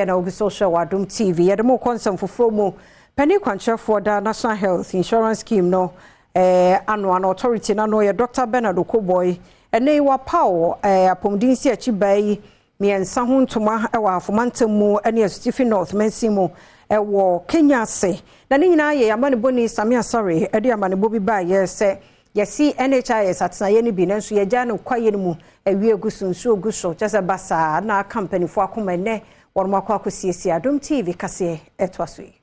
Ɛna ogu so hwɛ wɔ Adom TV. Yɛde mo kɔ nsɛm foforɔ mu. Panin kwankyerɛfoɔ da National Health Insurance Scheme no ano ano authority no ano yɛ Dr. Bernard Okoe Boye. Ɛnɛ yi wapaw apɔmuden si akyi baa yi mmiɛnsa ho ntoma wɔ Ahafo mu ne Asutifi North mansin mu ɛwɔ Kenyase. Na ne nyinaa yɛ amanebɔni Sami Asare ɛde amanebɔ bi baayɛ sɛ yɛsi NHIS atenaeɛ no bi, nanso yɛgya no kwaeɛ no mu, awie gu so, nsuo gu so, kyɛ sɛ basaa na aka mpanimfoɔ akoma. Nnɛ wɔn akɔ akɔsiesie. Adom TV kaseɛ ɛtoa so yi.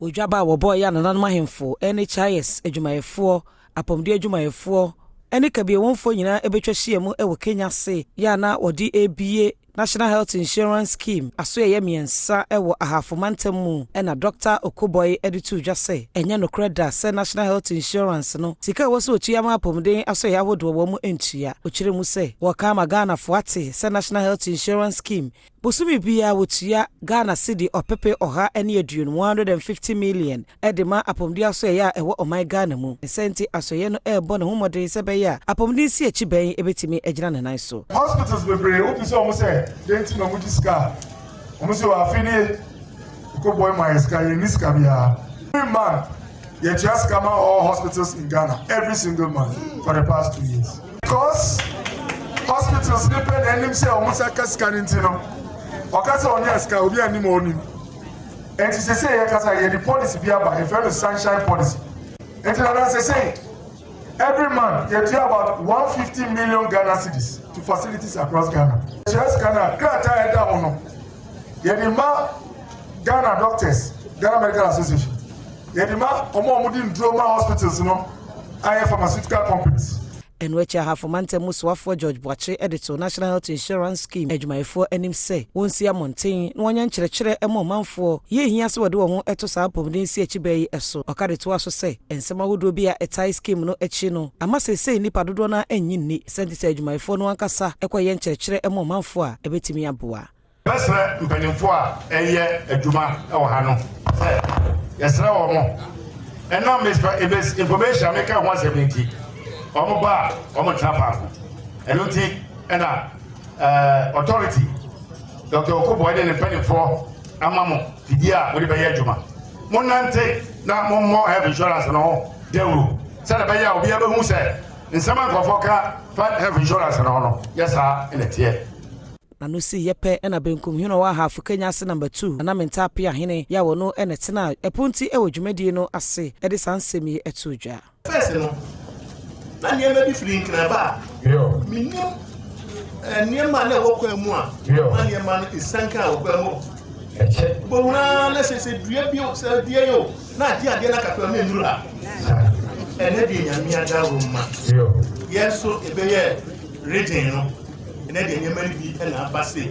Odwaba a wɔbɔɔ yɛ anananom ahemfo, NHIS adwumayɛfoɔ, apɔmuden adwumayɛfoɔ ne kabiewɔnfoɔ nyinaa bɛtwa hyia mu wɔ Kenyase yɛ a na wɔde ebie National Health Insurance Scheme aso ɛyɛ mmiɛnsa wɔ Ahafo mantam mu, ɛna Dr Okoe Boye de to dwa sɛ ɛnyɛ nokorɛ da sɛ National Health Insurance no sika a ɛwɔ sɛ wɔtua ma apɔmuden aso ɛyɛ ahodoɔ wɔ mu ntua. Ɔkyerɛ mu sɛ wɔka ama Ghanafoɔ ate sɛ National Health Insurance Scheme, bosome biara wɔtua Ghana cedi 150, 150 million, ɛde ma apɔmuden asɔeɛ a ɛwɔ ɔman Ghana mu. Sɛ nti asɔeɛ no ɛrebɔ ne ho mmɔden sɛ bɛyɛ a apɔmuden si akyi bɛn ɛbɛtumi agyina ne nan so. Hospitals bebree, wobi sɛ ɔmo sɛ den ti na ɔmo gye sika a ɔmo sɛ wɔ afe ne Okoe Boye ma yɛ sika, yɛ ni sika biara. Every month yɛtua sika ma all hospitals in Ghana, every single month for the past 2 years, because hospitals ne pɛ na anim sɛ ɔmo nsa ka sika ne nti no, ɔka sɛ ɔnyɛ sika, obi anim a ɔnim. Nti sese yɛ kasa, yɛde policy bi aba, yɛfrɛ no sunshine policy. Nti nana, sese every month yɛtua about 150 million Ghana cedis to facilities across Ghana. Yɛtua sika na krataa ɛda ho no, yɛde ma Ghana doctors, Ghana Medical Association, yɛde ma ɔmo a ɔmo di nduro ma hospitals no ayɛ pharmaceutical companies. Ɛno akyi, Ahafo mantam mu soafoɔ George Boakye de to National Health Insurance Scheme adwumayɛfoɔ anim sɛ wɔnsi mmɔnten na wɔnyɛ nkyerɛkyerɛ ma ɔmanfoɔ yɛhia sɛ wɔde wɔn ho to saa apɔmuden si akyi bɛɛ yi so. Ɔka de toa so sɛ nsɛm ahodoɔ bi a ɛtae scheme no akyi no ama seesei nnipa dodoɔ no annyi nni sɛnti sɛ adwumayɛfoɔ no ankasa ɛkɔyɛ nkyerɛkyerɛ ma ɔmanfoɔ a ɛbɛtumi aboa. Bɛsrɛ mpanimfoɔ a ɛyɛ adwuma wɔ ha no sɛ yɛsrɛ wɔ mo, ɛnam misinformation a meka ho asɛm no nti, wɔn ba a wɔn ntena faako. Ɛno nti ɛna authority, Dr Okoe Boye ne ne mpanimfoɔ ama mo fidie a wɔde bɛyɛ adwuma. Mo nante na mo mmɔ health insurance no ho dawuro sɛdeɛ ɛbɛyɛ a obiara bɛhu sɛ nsɛm a nkurɔfoɔ ka fa health insurance no ho no yɛ saa ɛna teɛ. Na no si yɛ pɛ, ɛna Benkum hene ɔwɔ Ahafo Kenyase Number 2, Nana Menta Apia hene yɛ a wɔno ɛna tena ɛponti ɛwɔ dwumadie no ase, ɛde saa nsɛm yi ɛto dwa. First no, na nneɛma bi firi Nkran ba a menim nneɛma a na ɛwɔ kwan mu a na nneɛma no esanka a wɔ kwan mu gbɔwura na sɛ dua bi o, sɛ dua yi o, na adeɛ adeɛ na kakra na enuru ha. Ɛnɛ deɛ, Nyame adaro ma yɛn nso ɛbɛyɛ region no. Ɛnɛ deɛ, nneɛma no bi ɛna aba se.